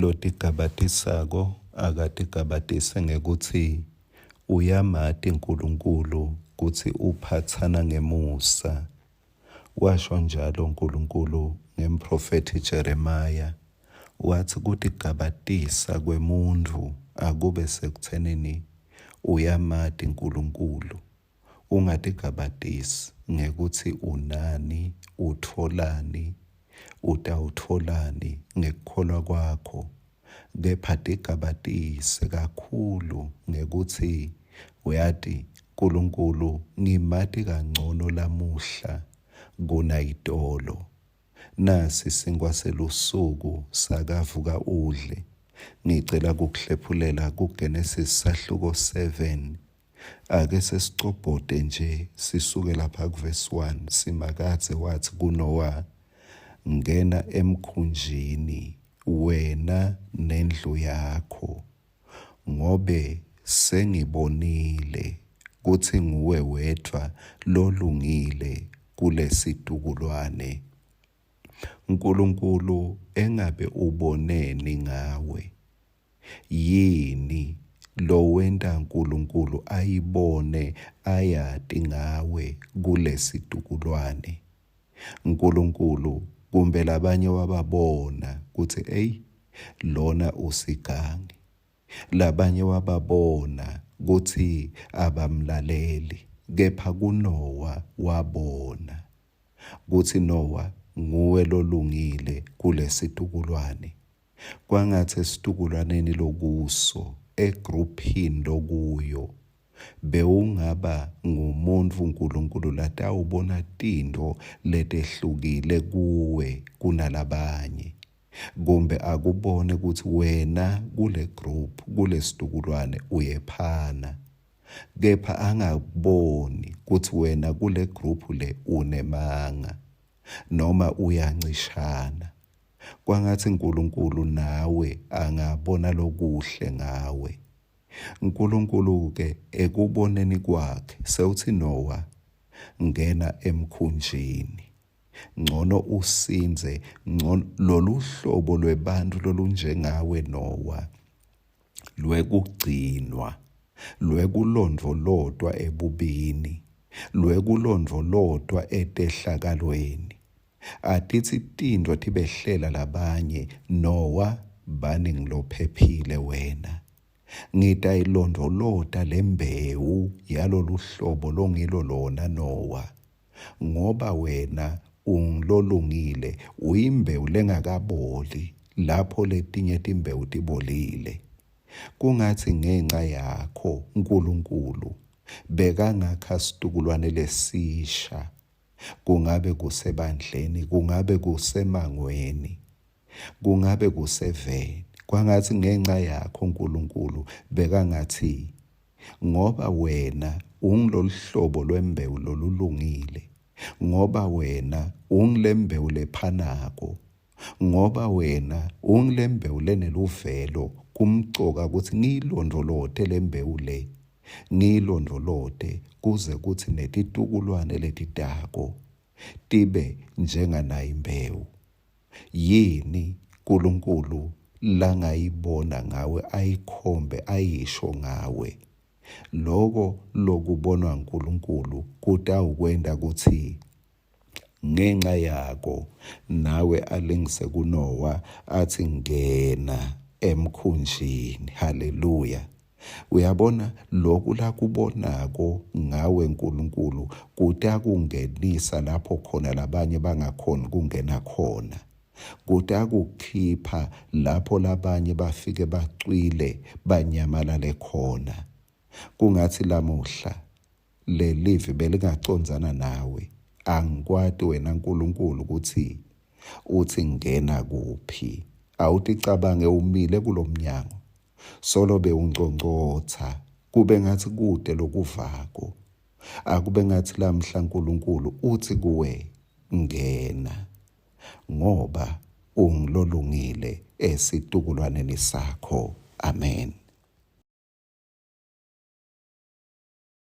Lotigabatisako akatigabatise ngekutsi uyamati Nkulunkulu kutsi uphatsana ngemusa. Washo njalo Nkulunkulu ngemphrofethi Jeremiya, watsi kutigabatisa kwemuntfu akube sekutsenini uyamati Nkulunkulu. Ungatigabatisi ngekutsi unani, utfolani, utawutfolani ngekukholwa kwakho, kepha tigabatise kakhulu ngekutsi uyati Nkulunkulu ngimati kangcono lamuhla kunayitolo. Nasi sinkwa selusuku sakavuka udle. Ngicela kukuhlephulela kuGenesis sahluko 7 Ake sesicobhote nje sisuke lapha kuvesi 1. Simakadze watsi kuNowa, ngena emkhunjini wena nendlu yakho, ngobe sengibonile kutsi nguwe wedvwa lolungile kulesitukulwane. Nkulunkulu engabe uboneni ngawe? Yini lowenta Nkulunkulu ayibone ayati ngawe kulesitukulwane? Nkulunkulu kumbe labanye wababona kutsi eyi lona usigangi. Labanye wababona kutsi abamlaleli, kepha kuNowa wabona kutsi Nowa nguwe lolungile kulesitukulwane. Kwangatsi esitukulwaneni lokuso, egruphini lokuyo, bewungaba ngumuntfu Nkulunkulu latawubona tintfo letehlukile kuwe kunalabanye, kumbe akubone kutsi wena kule group, kulesitukulwane uyephana, kepha angakuboni kutsi wena kule group le unemanga noma uyancishana. Kwangatsi Nkulunkulu nawe angabona lokuhle ngawe. Nkulunkulu-ke ekuboneni kwakhe sewutsi Nowa, ngena emkhunjini. Ngcono usindze, ngcono loluhlobo lwebantfu lolunjengawe Nowa lwekugcinwa, lwekulondvolotwa ebubini, lwekulondvolotwa etehlakalweni. Atitsi tintfo tibehlela labanye, Nowa, bani ngilophephile wena. Ngitayilondvolota lembewu yaloluhlobo longilo lona, Nowa, ngoba wena ungulolungile, uyimbewu lengakaboli lapho letinye timbewu tibolile. Kungatsi ngenca yakho Nkulunkulu bekangakha situkulwane lesisha Kungabe kusebandleni, kungabe kusemangweni, kungabe kuseveni. Kwangatsi ngenca yakho Nkulunkulu bekangatsi ngoba wena ungiloluhlobo lwembewu lolulungile, ngoba wena ungilembewu lephanako, ngoba wena ungilembewu leneluvelo, kumcoka kutsi ngiyilondvolote lembewu le. Ngiyilondvolote kuze kutsi netitukulwane letitako tibe njenganayi imbewu. Yini Nkulunkulu langayibona ngawe ayikhombe ayisho ngawe? Loko lokubonwa nguNkulunkulu kutawukwenta kutsi ngenca yako nawe alingise kuNowa atsi ngena emkhunjini. Haleluya. Uyabona loku lakubonako ngawe Nkulunkulu kutakungenisa lapho khona labanye bangakhoni kungena khona. Kutakukhipha lapho labanye bafike bacwile banyamalale khona. Kungatsi lamuhla lelivi belingacondzana nawe. Angikwati wena Nkulunkulu kutsi utsi ngena kuphi. Awuticabange umile kulomnyango. Solo bewunconcotsa kube ngatsi kute lokuvako. Akube ngatsi lamhla Nkulunkulu utsi kuwe ngena ngoba ungilolungile esitukulwaneni sakho. Amen.